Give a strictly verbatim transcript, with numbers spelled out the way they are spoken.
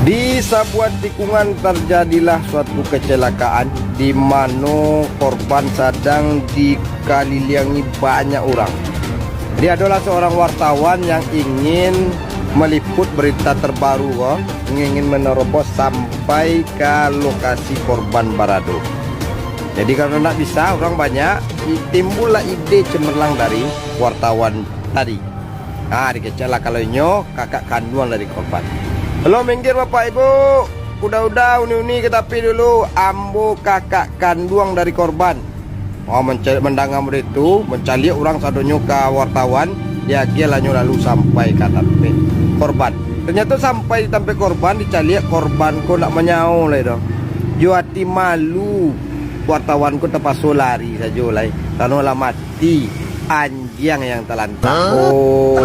Di sabuah tikungan tarjadilah suatu kecelakaan di mano korban sadang dikaliliangi banyak urang. Jadi adolah seorang wartawan yang ingin meliput berita terbaru ko, ingin menerobos sampai ka lokasi korban barado. Jadi karano ndak bisa, urang banyak, timbullah ide cemerlang dari wartawan tadi. Ah, dikeceklah kalau inyo kakak kanduang dari korban. "Lo minggir bapak ibu, kuda-uda, uni-uni ka tapi dulu, ambo kakak kanduang dari korban." Oh, mencaliak, mandanga model tu, mencaliak urang sadonyo ka wartawan, diagiahnyo lalu sampai ka tampek korban. Ternyato sampai di tampek korban, dicaliak korban ko ndak manyao lai doh. Jo ati malu, wartawan ko tapaso lari sajo lai, karano lah mati anjiang yang talantak. Hah? Oh.